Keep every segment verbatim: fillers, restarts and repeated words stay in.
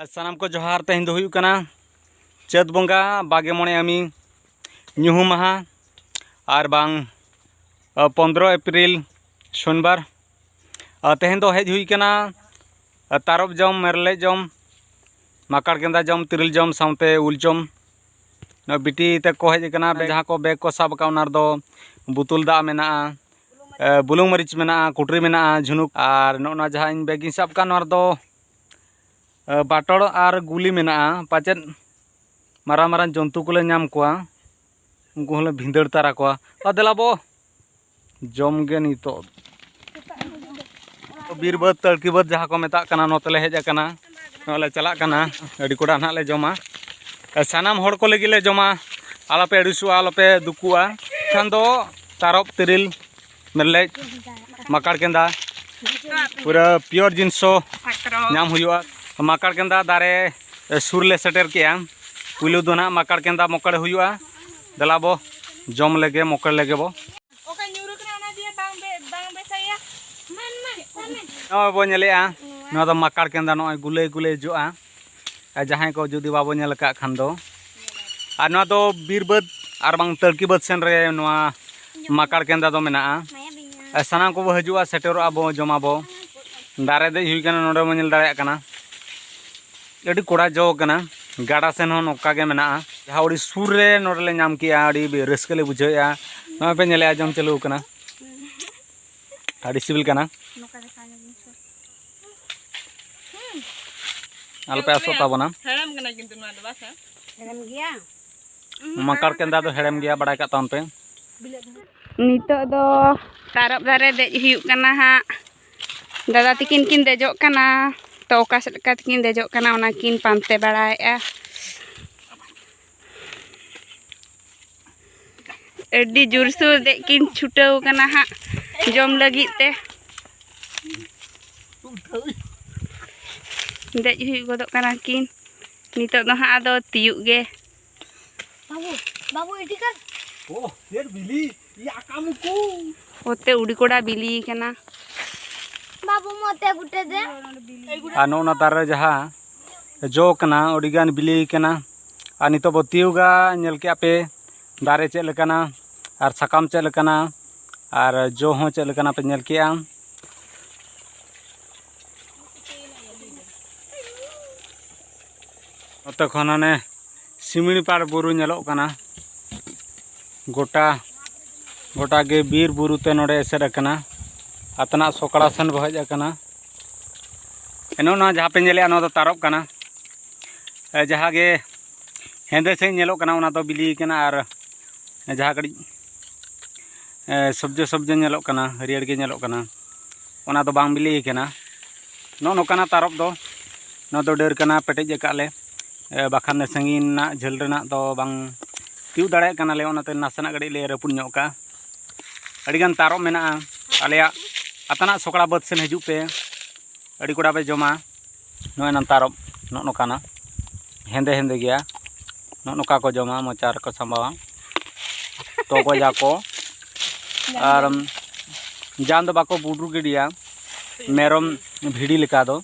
ᱥᱟᱱᱟᱢ ᱠᱚ ᱡᱚᱦᱟᱨ᱾ ᱛᱮᱦᱮᱧ ᱫᱚ ᱦᱩᱭᱩᱜ ᱠᱟᱱᱟ ᱪᱟᱹᱛ ᱵᱚᱸᱜᱟ ᱵᱟᱜᱮ ᱢᱚᱬᱮ ᱟᱢᱤ ᱧᱩᱦᱩᱢ ᱢᱟᱦᱟ, ᱟᱨ ᱵᱟᱝ ᱯᱚᱱᱫᱽᱨᱚ ᱮᱯᱨᱤᱞ ᱥᱚᱱᱤᱵᱟᱨ᱾ ᱟᱨ ᱛᱮᱦᱮᱧ ᱫᱚ ᱦᱮᱡ ᱦᱩᱭ ᱠᱟᱱᱟ ᱛᱟᱨᱚᱵ ᱡᱚᱢ, ᱢᱮᱨᱞᱮᱡ ᱡᱚᱢ, ᱢᱟᱠᱟᱲ ᱜᱮᱸᱫᱟ ᱡᱚᱢ, ᱛᱤᱨᱤᱞ ᱡᱚᱢ ᱥᱟᱶᱛᱮ ᱩᱞ ᱡᱚᱢ᱾ ᱱᱚᱣᱟ ᱵᱤᱴᱤ ᱛᱟᱠᱚ ᱦᱮᱡ ᱟᱠᱟᱱᱟ, ᱡᱟᱦᱟᱸ ᱠᱚ ᱵᱮᱜᱽ ᱠᱚ ᱥᱟᱵ ᱟᱠᱟᱫ, ᱚᱱᱟ ᱨᱮᱫᱚ ᱵᱳᱛᱚᱞ ᱫᱟᱜ ᱢᱮᱱᱟᱜᱼᱟ, ᱮ, ᱵᱩᱞᱩᱝ ᱢᱟᱹᱨᱤᱪ ᱢᱮᱱᱟᱜᱼᱟ, ᱠᱩᱴᱨᱤ ᱢᱮᱱᱟᱜᱼᱟ, ᱡᱷᱩᱱᱩᱠ, ᱟᱨ ᱱᱚᱜᱼᱚ ᱱᱚᱣᱟ ᱡᱟᱦᱟᱸ ᱤᱧ ᱵᱮᱜᱽ ᱤᱧ ᱥᱟᱵ ᱟᱠᱟᱫ, ᱱᱚᱣᱟ ᱨᱮᱫᱚ, ᱮ, ᱵᱟᱴᱚᱲ ᱟᱨ ᱜᱩᱞᱤ ᱢᱮᱱᱟᱜᱼᱟ᱾ ᱯᱟᱪᱮᱫ ᱢᱟᱨᱟᱝ ᱢᱟᱨᱟᱝ ᱡᱚᱱᱛᱩ ᱠᱚᱞᱮ ᱧᱟᱢ ᱠᱚᱣᱟ, ᱩᱱᱠᱩ ᱦᱚᱸᱞᱮ ᱵᱷᱤᱸᱫᱟᱹᱲ ᱛᱟᱨᱟ ᱠᱚᱣᱟ᱾ ᱟ, ᱫᱮᱞᱟ ᱵᱚ, ᱡᱚᱢ ᱜᱮ ᱱᱤᱛᱚᱜ᱾ ᱵᱤᱨ ᱵᱟᱹᱫᱽ, ᱛᱟᱹᱲᱠᱤ ᱵᱟᱹᱫᱽ ᱡᱟᱦᱟᱸ ᱠᱚ ᱢᱮᱛᱟᱜ ᱠᱟᱱᱟ, ᱱᱚᱛᱮ ᱞᱮ ᱦᱮᱡ ᱟᱠᱟᱱᱟ᱾ ᱱᱚᱣᱟ ᱞᱮ ᱪᱟᱞᱟᱜ ᱠᱟᱱᱟ, ᱟᱹᱰᱤ ᱠᱚᱲᱟ ᱱᱟᱦᱟᱜ ᱞᱮ ᱡᱚᱢᱟ᱾ ᱥᱟᱱᱟᱢ ᱦᱚᱲ ᱠᱚ ᱞᱟᱹᱜᱤᱫ ᱞᱮ ᱡᱚᱢᱟ, ᱟᱞᱚᱯᱮ ᱟᱹᱲᱤᱥᱚᱜᱼᱟ, ᱟᱞᱚᱯᱮ ᱫᱩᱠᱩᱜᱼᱟ᱾ ᱠᱷᱟᱱ ᱫᱚ ᱛᱟᱨᱚᱵ, ᱛᱤᱨᱤᱞ, ᱢᱮᱨᱞᱮᱡ, ᱢᱟᱠᱟᱲ ᱠᱮᱸᱫᱟ, ᱯᱩᱨᱟᱹ pure ᱡᱤᱱᱤᱥ ᱦᱚᱸ ᱧᱟᱢ ᱦᱩᱭᱩᱜᱼᱟ᱾ ᱢᱟᱠᱟᱲ ᱠᱮᱸᱫᱟ ᱫᱟᱨᱮ ᱥᱩᱨ ᱞᱮ ᱥᱮᱴᱮᱨ ᱠᱮᱜᱼᱟ᱾ ᱯᱩᱭᱞᱩ ᱫᱚ ᱱᱟᱦᱟᱜ ᱢᱟᱠᱟᱲ ᱠᱮᱸᱫᱟ ᱢᱚᱠᱚᱲ ᱦᱩᱭᱩᱜᱼᱟ᱾ ᱫᱮᱞᱟ ᱵᱚ, ᱡᱚᱢ ᱞᱮᱜᱮ, ᱢᱚᱠᱚᱲ ᱞᱮᱜᱮ ᱵᱚ᱾ ᱚᱠᱟ ᱧᱩᱨ ᱠᱟᱱᱟ ᱚᱱᱟ ᱫᱤᱭᱮ ᱵᱟᱝ ᱵᱮ-, ᱵᱟᱝ ᱵᱮᱥᱟᱭᱟ᱾ ᱱᱚᱜᱼᱚᱭ ᱵᱚ ᱧᱮᱞᱮᱜᱼᱟ, ᱱᱚᱣᱟ ᱫᱚ ᱢᱟᱠᱟᱲ ᱠᱮᱸᱫᱟ, ᱱᱚᱜᱼᱚᱭ ᱜᱩᱞᱟᱹᱭ ᱜᱩᱞᱟᱹᱭ ᱡᱚᱜᱼᱟ᱾ ᱟᱨ ᱡᱟᱦᱟᱸᱭ ᱠᱚ ᱡᱩᱫᱤ ᱵᱟᱵᱚ ᱧᱮᱞ ᱟᱠᱟᱫ ᱠᱷᱟᱱ ᱫᱚ, ᱟᱨ ᱱᱚᱣᱟ ᱫᱚ ᱵᱤᱨ ᱵᱟᱹᱫᱽ ᱟᱨ ᱵᱟᱝ ᱛᱟᱹᱲᱠᱤ ᱵᱟᱹᱫᱽ ᱥᱮᱱ ᱨᱮ ᱱᱚᱣᱟ ᱢᱟᱠᱟᱲ ᱠᱮᱸᱫᱟ ᱫᱚ ᱢᱮᱱᱟᱜᱼᱟ᱾ ᱟᱨ ᱥᱟᱱᱟᱢ ᱠᱚᱵᱚ ᱦᱤᱡᱩᱜᱼᱟ, ᱥᱮᱴᱮᱨᱚᱜᱼᱟ ᱵᱚ, ᱡᱚᱢᱟᱵᱚ᱾ ᱫᱟᱨᱮ ᱫᱮᱡ ᱦᱩᱭ ᱠᱟᱱᱟ, ᱱᱚᱰᱮ ᱵᱚ ᱧᱮᱞ ᱫᱟᱲᱮᱭᱟᱜ ᱠᱟᱱᱟ᱾ ᱟᱹᱰᱤ ᱠᱚᱲᱟ ᱡᱚ ᱠᱟᱱᱟ᱾ ᱜᱟᱰᱟ ᱥᱮᱱ ᱦᱚᱸ ᱱᱚᱝᱠᱟ ᱜᱮ ᱢᱮᱱᱟᱜᱼᱟ᱾ ᱡᱟᱦᱟᱸ ᱟᱹᱰᱤ ᱥᱩᱨ ᱨᱮ ᱱᱚᱰᱮ ᱞᱮ ᱧᱟᱢ ᱠᱮᱜᱼᱟ, ᱟᱹᱰᱤ ᱵᱮ-, ᱨᱟᱹᱥᱠᱟᱹ ᱞᱮ ᱵᱩᱡᱷᱟᱹᱣᱮᱫᱼᱟ᱾ ᱱᱚᱜᱼᱚᱭ ᱯᱮ ᱧᱮᱞᱮᱫᱼᱟ, ᱡᱚᱢ ᱪᱟᱹᱞᱩ ᱟᱠᱟᱱᱟ᱾ ᱟᱹᱰᱤ ᱥᱤᱵᱤᱞ ᱠᱟᱱᱟ᱾ ᱱᱚᱝᱠᱟ ᱫᱮᱠᱷᱟᱣ ᱧᱚᱜ ᱢᱮᱥᱮ᱾ ᱦᱩᱸ᱾ ᱟᱞᱚᱯᱮ ᱟᱥᱚᱜ ᱛᱟᱵᱚᱱᱟ᱾ ᱦᱮᱲᱮᱢ ᱠᱟᱱᱟ ᱠᱤᱱᱛᱩ ᱱᱚᱣᱟ ᱫᱚ, ᱵᱟᱝ ᱥᱮ? ᱦᱮᱲᱮᱢ ᱜᱮᱭᱟ᱾ ᱢᱟᱠᱟᱲ ᱠᱮᱸᱫᱟ ᱫᱚ ᱦᱮᱲᱮᱢ ᱜᱮᱭᱟ, ᱵᱟᱲᱟᱭ ᱠᱟᱜ ᱛᱟᱵᱚᱱ ᱯᱮ᱾ ᱱᱤᱛᱚᱜ ᱫᱚ ᱛᱟᱨᱚᱵ ᱫᱟᱨᱮ ᱫᱮᱡ ᱦᱩᱭᱩᱜ ᱠᱟᱱᱟ ᱦᱟᱸᱜ᱾ ᱫᱟᱫᱟ ᱛᱤᱠᱤᱱ ᱠᱤᱱ ᱫᱮᱡᱚᱜ ᱠᱟᱱᱟ, ᱛᱚ ᱚᱠᱟ ᱥᱮᱫ ᱞᱮᱠᱟ ᱛᱮᱠᱤᱱ ᱫᱮᱡᱚᱜ ᱠᱟᱱᱟ, ᱚᱱᱟ ᱠᱤᱱ ᱯᱟᱱᱛᱮ ᱵᱟᱲᱟᱭᱮᱫᱼᱟ᱾ ᱟᱹᱰᱤ ᱡᱳᱨᱥᱳᱨ ᱫᱮᱡ ᱠᱤᱱ ᱪᱷᱩᱴᱟᱹᱣ ᱠᱟᱱᱟ ᱦᱟᱸᱜ ᱡᱚᱢ ᱞᱟᱹᱜᱤᱫ ᱛᱮ᱾ ᱫᱮᱡ ᱦᱩᱭ ᱜᱚᱫᱚᱜ ᱠᱟᱱᱟ ᱠᱤᱱ᱾ ᱱᱤᱛᱚᱜ ᱫᱚ ᱦᱟᱸᱜ ᱟᱫᱚ ᱛᱤᱭᱩᱜ ᱜᱮ᱾ ᱵᱟᱹᱵᱩ, ᱵᱟᱹᱵᱩ, ᱤᱴᱤᱠᱟᱨ᱾ ᱳ, ᱪᱮᱫ ᱵᱤᱞᱤ? ᱤᱭᱟᱹ, ᱟᱠᱟᱢᱩᱠᱩ᱾ ᱚᱛᱮ ᱩᱰᱤ ᱠᱚᱲᱟ ᱵᱤᱞᱤ ᱠᱟᱱᱟ᱾ ᱵᱟᱹᱵᱩ, ᱢᱚᱛᱮ ᱜᱩᱴᱮ ᱫᱮ᱾ ᱟᱨ ᱱᱚᱜᱼᱚ ᱱᱟ ᱫᱟᱨᱮ ᱨᱮ ᱡᱟᱦᱟᱸ ᱡᱚ ᱠᱟᱱᱟ, ᱟᱹᱰᱤᱜᱟᱱ ᱵᱤᱞᱤ ᱠᱟᱱᱟ᱾ ᱟᱨ ᱱᱤᱛᱚᱜ ᱵᱚ ᱛᱤᱭᱳᱜᱟ, ᱧᱮᱞ ᱠᱮᱜᱼᱟ ᱯᱮ ᱫᱟᱨᱮ ᱪᱮᱫ ᱞᱮᱠᱟᱱᱟ ᱟᱨ ᱥᱟᱠᱟᱢ ᱪᱮᱫ ᱞᱮᱠᱟᱱᱟ ᱟᱨ ᱡᱚ ᱦᱚᱸ ᱪᱮᱫ ᱞᱮᱠᱟᱱᱟ ᱯᱮ ᱧᱮᱞ ᱠᱮᱜᱼᱟ᱾ ᱱᱚᱛᱮ ᱠᱷᱚᱱ ᱦᱟᱱᱮ ᱥᱤᱢᱲᱤᱯᱟᱲ ᱵᱩᱨᱩ ᱧᱮᱞᱚᱜ ᱠᱟᱱᱟ᱾ ᱜᱚᱴᱟ, ᱜᱚᱴᱟ ᱜᱮ ᱵᱤᱨ ᱵᱩᱨᱩ ᱛᱮ ᱱᱚᱰᱮ ᱮᱥᱮᱫ ᱟᱠᱟᱱᱟ᱾ ᱟᱛᱱᱟᱜ ᱥᱚᱠᱲᱟ ᱥᱮᱱ ᱵᱚ ᱦᱮᱡ ᱟᱠᱟᱱᱟ᱾ ᱮᱱᱦᱚᱸ ᱱᱚᱣᱟ ᱡᱟᱦᱟᱸ ᱯᱮ ᱧᱮᱞᱮᱜᱼᱟ, ᱱᱚᱣᱟ ᱫᱚ ᱛᱟᱨᱚᱵ ᱠᱟᱱᱟ᱾ ᱮ, ᱡᱟᱦᱟᱸ ᱜᱮ ᱦᱮᱸᱫᱮ ᱥᱟᱺᱦᱤᱡ ᱧᱮᱞᱚᱜ ᱠᱟᱱᱟ, ᱚᱱᱟ ᱫᱚ ᱵᱤᱞᱤ ᱠᱟᱱᱟ᱾ ᱟᱨ ᱡᱟᱦᱟᱸ ᱠᱟᱹᱴᱤᱡ, ᱮ, ᱥᱚᱵᱡᱚ ᱥᱚᱵᱡᱚ ᱧᱮᱞᱚᱜ ᱠᱟᱱᱟ, ᱦᱟᱹᱨᱭᱟᱹᱲ ᱜᱮ ᱧᱮᱞᱚᱜ ᱠᱟᱱᱟ, ᱚᱱᱟ ᱫᱚ ᱵᱟᱝ ᱵᱤᱞᱤ ᱠᱟᱱᱟ᱾ ᱱᱚᱜᱼᱚ ᱱᱚᱝᱠᱟᱱᱟᱜ ᱛᱟᱨᱚᱵ ᱫᱚ, ᱱᱚᱣᱟ ᱫᱚ ᱰᱟᱹᱨ ᱠᱟᱱᱟ, ᱯᱮᱴᱮᱡ ᱟᱠᱟᱫ ᱞᱮ᱾ ᱮ, ᱵᱟᱠᱷᱟᱱ ᱥᱟᱺᱜᱤᱧ ᱨᱮᱱᱟᱜ, ᱡᱷᱟᱹᱞ ᱨᱮᱱᱟᱜ ᱫᱚ ᱵᱟᱝ ᱛᱤᱭᱳᱜ ᱫᱟᱲᱮᱭᱟᱜ ᱠᱟᱱᱟᱞᱮ, ᱚᱱᱟᱛᱮ ᱱᱟᱥᱮᱱᱟᱜ ᱠᱟᱹᱴᱤᱡ ᱞᱮ ᱨᱟᱹᱯᱩᱫ ᱧᱚᱜ ᱠᱟᱜᱼᱟ᱾ ᱟᱹᱰᱤᱜᱟᱱ ᱛᱟᱨᱚᱵ ᱢᱮᱱᱟᱜᱼᱟ ᱟᱞᱮᱭᱟᱜ ᱟᱛᱟᱱᱟᱜ ᱥᱚᱠᱲᱟ ᱵᱟᱹᱫᱽ ᱥᱮᱱ ᱦᱤᱡᱩᱜ ᱯᱮ, ᱟᱹᱰᱤ ᱠᱚᱲᱟ ᱯᱮ ᱡᱚᱢᱟ᱾ ᱱᱚᱜᱼᱚᱭ ᱱᱟ ᱛᱟᱨᱚᱵ ᱱᱚᱜᱼᱚ ᱱᱚᱝᱠᱟᱱᱟ, ᱦᱮᱸᱫᱮ ᱦᱮᱸᱫᱮ ᱜᱮᱭᱟ᱾ ᱱᱚᱜᱼᱚ ᱱᱚᱝᱠᱟ ᱠᱚ ᱡᱚᱢᱟ, ᱢᱚᱪᱟ ᱨᱮᱠᱚ ᱥᱟᱢᱵᱟᱣᱟ, ᱛᱚᱜᱚᱡᱟ ᱠᱚ᱾ ᱟᱨ ᱡᱟᱝ ᱫᱚ ᱵᱟᱠᱚ ᱵᱩᱰᱨᱩ ᱜᱤᱰᱤᱭᱟ ᱢᱮᱨᱚᱢ ᱵᱷᱤᱰᱤ ᱞᱮᱠᱟ ᱫᱚ,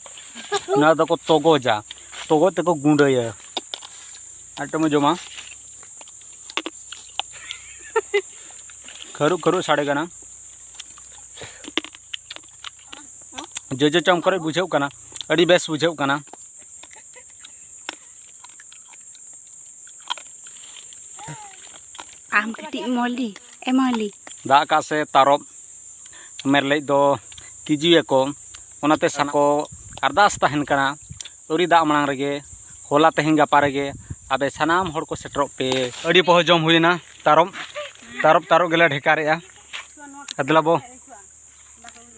ᱱᱚᱣᱟ ᱫᱚᱠᱚ ᱛᱚᱜᱚᱡᱟ, ᱛᱚᱜᱚᱡ ᱛᱮᱠᱚ ᱜᱩᱸᱰᱟᱹᱭᱟ᱾ ᱟᱨ ᱢᱤᱫᱴᱟᱝ ᱵᱚᱱ ᱡᱚᱢᱟ᱾ ᱠᱷᱟᱹᱨᱩᱜ ᱠᱷᱟᱹᱨᱩᱜ ᱥᱟᱰᱮ ᱠᱟᱱᱟ᱾ ᱡᱚᱡᱚ ᱪᱚᱢ ᱠᱚᱨᱮ ᱵᱩᱡᱷᱟᱹᱜ ᱠᱟᱱᱟ, ᱟᱹᱰᱤ ᱵᱮᱥ ᱵᱩᱡᱷᱟᱹᱜ ᱠᱟᱱᱟ᱾ ᱟᱢ ᱠᱟᱹᱴᱤᱡ ᱢᱚᱞᱤ, ᱮ ᱢᱚᱞᱤ᱾ ᱫᱟᱜ ᱟᱠᱟᱫ ᱥᱮ ᱛᱟᱨᱚᱵ ᱢᱮᱨᱞᱮᱡ ᱫᱚ ᱛᱤᱡᱩᱭᱟᱠᱚ, ᱚᱱᱟᱛᱮ ᱥᱟᱱᱟᱢ ᱠᱚ ᱟᱨᱫᱟᱥ ᱛᱟᱦᱮᱱ ᱠᱟᱱᱟ, ᱟᱹᱣᱨᱤ ᱫᱟᱜ ᱢᱟᱲᱟᱝ ᱨᱮᱜᱮ, ᱦᱚᱞᱟ ᱛᱮᱦᱮᱧ ᱜᱟᱯᱟ ᱨᱮᱜᱮ ᱟᱯᱮ ᱥᱟᱱᱟᱢ ᱦᱚᱲ ᱠᱚ ᱥᱮᱴᱮᱨᱚᱜ ᱯᱮ᱾ ᱟᱹᱰᱤ ᱯᱚᱦᱚ ᱡᱚᱢ ᱦᱩᱭᱱᱟ ᱛᱟᱨᱚᱵ, ᱛᱟᱨᱚᱵ, ᱛᱟᱨᱚᱵ ᱜᱮᱞᱮ ᱰᱷᱮᱠᱟᱨᱮᱜᱼᱟ᱾ ᱟᱨ ᱫᱮᱞᱟ ᱵᱚ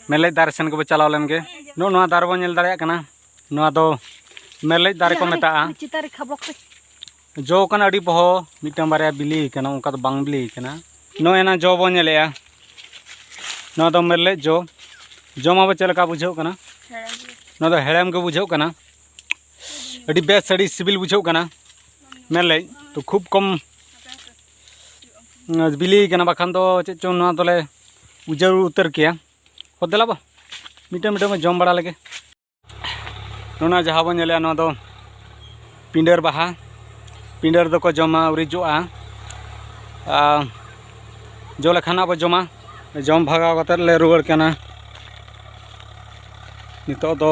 ᱢᱮᱨᱞᱮᱡ ᱫᱟᱨᱮ ᱥᱮᱱ ᱜᱮᱵᱚ ᱪᱟᱞᱟᱣ ᱞᱮᱱ ᱜᱮ᱾ ᱱᱚᱜᱼᱚ ᱱᱚᱣᱟ ᱫᱟᱨᱮ ᱵᱚᱱ ᱧᱮᱞ ᱫᱟᱲᱮᱭᱟᱜ ᱠᱟᱱᱟ, ᱱᱚᱣᱟ ᱫᱚ ᱢᱮᱨᱞᱮᱡ ᱫᱟᱨᱮ ᱠᱚ ᱢᱮᱛᱟᱜᱼᱟ᱾ ᱪᱮᱛᱟᱱ ᱨᱮ ᱠᱷᱟᱵᱽᱞᱚᱠ ᱛᱮ᱾ ᱡᱚ ᱠᱟᱱᱟ ᱟᱹᱰᱤ ᱯᱚᱦᱚ, ᱢᱤᱫᱴᱟᱝ ᱵᱟᱨᱭᱟ ᱵᱤᱞᱤ ᱠᱟᱱᱟ, ᱚᱱᱠᱟ ᱫᱚ ᱵᱟᱝ ᱵᱤᱞᱤ ᱠᱟᱱᱟ᱾ ᱱᱚᱜᱼᱚᱭ ᱱᱟ ᱡᱚ ᱵᱚᱱ ᱧᱮᱞᱮᱜᱼᱟ, ᱱᱚᱣᱟ ᱫᱚ ᱢᱮᱨᱞᱮᱡ ᱡᱚ᱾ ᱡᱚᱢ ᱟᱵᱚ ᱪᱮᱫ ᱞᱮᱠᱟ ᱵᱩᱡᱷᱟᱹᱜ ᱠᱟᱱᱟ? ᱦᱮᱲᱮᱢ ᱜᱮ᱾ ᱱᱚᱣᱟ ᱫᱚ ᱦᱮᱲᱮᱢ ᱜᱮ ᱵᱩᱡᱷᱟᱹᱜ ᱠᱟᱱᱟ, ᱟᱹᱰᱤ ᱵᱮᱥ, ᱟᱹᱰᱤ ᱥᱤᱵᱤᱞ ᱵᱩᱡᱷᱟᱹᱜ ᱠᱟᱱᱟ ᱢᱮᱨᱞᱮᱡ᱾ ᱛᱚ ᱠᱷᱩᱵ ᱠᱚᱢ, ᱩᱸ, ᱵᱤᱞᱤ ᱠᱟᱱᱟ, ᱵᱟᱠᱷᱟᱱ ᱫᱚ ᱪᱮᱫ ᱪᱚᱝ ᱱᱚᱣᱟ ᱫᱚᱞᱮ ᱩᱡᱟᱹᱲ ᱩᱛᱟᱹᱨ ᱠᱮᱭᱟ᱾ ᱦᱚ ᱫᱮᱞᱟ ᱵᱚ ᱢᱤᱫᱴᱟᱝ ᱢᱤᱫᱴᱟᱝ ᱵᱚ ᱡᱚᱢ ᱵᱟᱲᱟ ᱞᱮᱜᱮ᱾ ᱱᱚᱣᱟ ᱡᱟᱦᱟᱸ ᱵᱚᱱ ᱧᱮᱞᱮᱜᱼᱟ, ᱱᱚᱣᱟ ᱫᱚ ᱯᱤᱸᱰᱟᱹᱨ ᱵᱟᱦᱟ, ᱯᱤᱸᱰᱟᱹᱨ ᱫᱚᱠᱚ ᱡᱚᱢᱟ, ᱟᱹᱣᱨᱤ ᱡᱚᱜᱼᱟ᱾ ᱟᱨ ᱡᱚ ᱞᱮᱠᱷᱟᱱ ᱟᱵᱚ ᱡᱚᱢᱟ᱾ ᱡᱚᱢ ᱵᱷᱟᱜᱟᱣ ᱠᱟᱛᱮᱫ ᱞᱮ ᱨᱩᱣᱟᱹᱲ ᱠᱟᱱᱟ᱾ ᱱᱤᱛᱚᱜ ᱫᱚ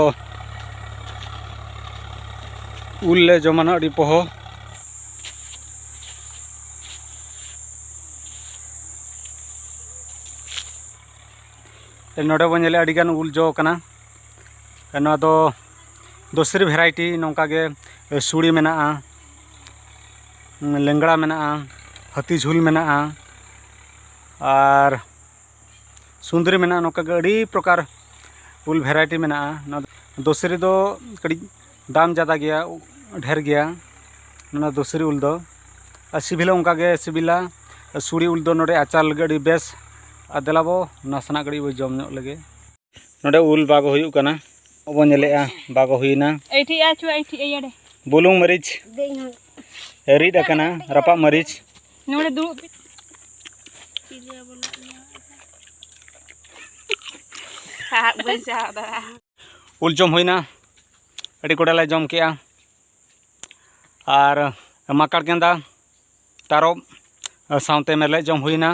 ᱩᱞ ᱞᱮ ᱡᱚᱢᱟ ᱱᱟᱜ ᱟᱹᱰᱤ ᱯᱚᱦᱚ᱾ ᱱᱚᱰᱮ ᱵᱚᱱ ᱧᱮᱞᱮᱫᱼᱟ, ᱟᱹᱰᱤᱜᱟᱱ ᱩᱞ ᱡᱚ ᱠᱟᱱᱟ᱾ ᱱᱚᱣᱟ ᱫᱚ ᱫᱚᱥᱨᱤ variety᱾ ᱱᱚᱝᱠᱟ ᱜᱮ ᱥᱩᱲᱤ ᱢᱮᱱᱟᱜᱼᱟ, ᱞᱮᱝᱲᱟ ᱢᱮᱱᱟᱜᱼᱟ, ᱦᱟᱹᱛᱤ ᱡᱷᱩᱞ ᱢᱮᱱᱟᱜᱼᱟ, ᱟᱨ ᱥᱩᱱᱫᱨᱤ ᱢᱮᱱᱟᱜᱼᱟ᱾ ᱱᱚᱝᱠᱟ ᱜᱮ ᱟᱹᱰᱤ ᱯᱨᱚᱠᱟᱨ ᱩᱞ variety ᱢᱮᱱᱟᱜᱼᱟ᱾ ᱱᱚᱣᱟ ᱫᱚᱥᱨᱤ ᱫᱚ ᱠᱟᱹᱴᱤᱡ ᱫᱟᱢ ᱡᱟᱫᱟ ᱜᱮᱭᱟ, ᱰᱷᱮᱨ ᱜᱮᱭᱟ ᱱᱚᱣᱟ ᱫᱚᱥᱨᱤ ᱩᱞ ᱫᱚ᱾ ᱟᱨ ᱥᱤᱵᱤᱞ ᱦᱚᱸ ᱚᱱᱠᱟ ᱜᱮ ᱥᱤᱵᱤᱞᱟ᱾ ᱥᱩᱲᱤ ᱩᱞ ᱫᱚ ᱱᱚᱰᱮ ᱟᱪᱟᱨ ᱞᱟᱹᱜᱤᱫ ᱟᱹᱰᱤ ᱵᱮᱥ᱾ ᱟᱨ ᱫᱮᱞᱟ ᱵᱚ ᱱᱟᱥᱮᱱᱟᱜ ᱠᱟᱹᱴᱤᱡ ᱵᱚ ᱡᱚᱢ ᱧᱚᱜ ᱞᱮᱜᱮ᱾ ᱱᱚᱰᱮ ᱩᱞ ᱵᱟᱜᱚ ᱦᱩᱭᱩᱜ ᱠᱟᱱᱟ, ᱵᱚ ᱧᱮᱞᱮᱜᱼᱟ ᱵᱟᱜᱚ ᱦᱩᱭᱱᱟ᱾ ᱮᱭᱴᱷᱤ ᱟᱪᱷᱩ ᱮᱭᱴᱷᱤ ᱮᱭᱟᱲᱮ᱾ ᱵᱩᱞᱩᱝ ᱢᱟᱹᱨᱤᱪ ᱫᱮ ᱤᱧ ᱦᱚᱸ᱾ ᱨᱤᱫ ᱟᱠᱟᱱᱟ, ᱨᱟᱯᱟᱜ ᱢᱟᱹᱨᱤᱪ᱾ ᱱᱚᱰᱮ ᱫᱩᱲᱩᱵ᱾ ᱥᱟᱦᱟᱜ ᱵᱟᱹᱧ ᱥᱟᱦᱟᱣ ᱫᱟᱲᱮᱭᱟᱜᱼᱟ᱾ ᱩᱞ ᱡᱚᱢ ᱦᱩᱭᱱᱟ, ᱟᱹᱰᱤ ᱠᱚᱰᱟ ᱞᱮ ᱡᱚᱢ ᱠᱮᱜᱼᱟ᱾ ᱟᱨ ᱢᱟᱠᱟᱲ ᱜᱮᱸᱫᱟ, ᱛᱟᱨᱚᱵ ᱥᱟᱶᱛᱮ ᱢᱮᱨᱞᱮᱡ ᱡᱚᱢ ᱦᱩᱭᱱᱟ᱾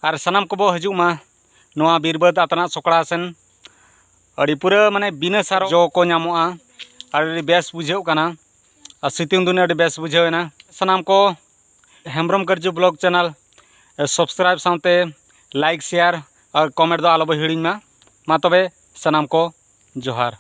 ᱟᱨ ᱥᱟᱱᱟᱢ ᱠᱚᱵᱚ ᱦᱤᱡᱩᱜ ᱢᱟ ᱱᱚᱣᱟ ᱵᱤᱨᱵᱟᱹᱫᱽ ᱟᱛᱱᱟᱜ ᱥᱚᱠᱲᱟ ᱥᱮᱱ᱾ ᱟᱹᱰᱤ ᱯᱩᱨᱟᱹ ᱢᱟᱱᱮ ᱵᱤᱱᱟᱹ ᱥᱟᱨ ᱡᱚ ᱠᱚ ᱧᱟᱢᱚᱜᱼᱟ᱾ ᱟᱹᱰᱤ ᱵᱮᱥ ᱵᱩᱡᱷᱟᱹᱜ ᱠᱟᱱᱟ᱾ ᱟᱨ ᱥᱤᱛᱩᱝ ᱫᱤᱱ ᱟᱹᱰᱤ ᱵᱮᱥ ᱵᱩᱡᱷᱟᱹᱣ ᱮᱱᱟ᱾ ᱥᱟᱱᱟᱢ ᱠᱚ ᱦᱮᱢᱵᱨᱚᱢ ᱠᱟᱹᱨᱡᱩ vlog channel subscribe ᱥᱟᱶᱛᱮ like, share ᱟᱨ comment ᱫᱚ ᱟᱞᱚ ᱵᱚ ᱦᱤᱲᱤᱧ ᱢᱟ᱾ ᱢᱟ ᱛᱚᱵᱮ ᱥᱟᱱᱟᱢ ᱠᱚ ᱡᱚᱦᱟᱨ᱾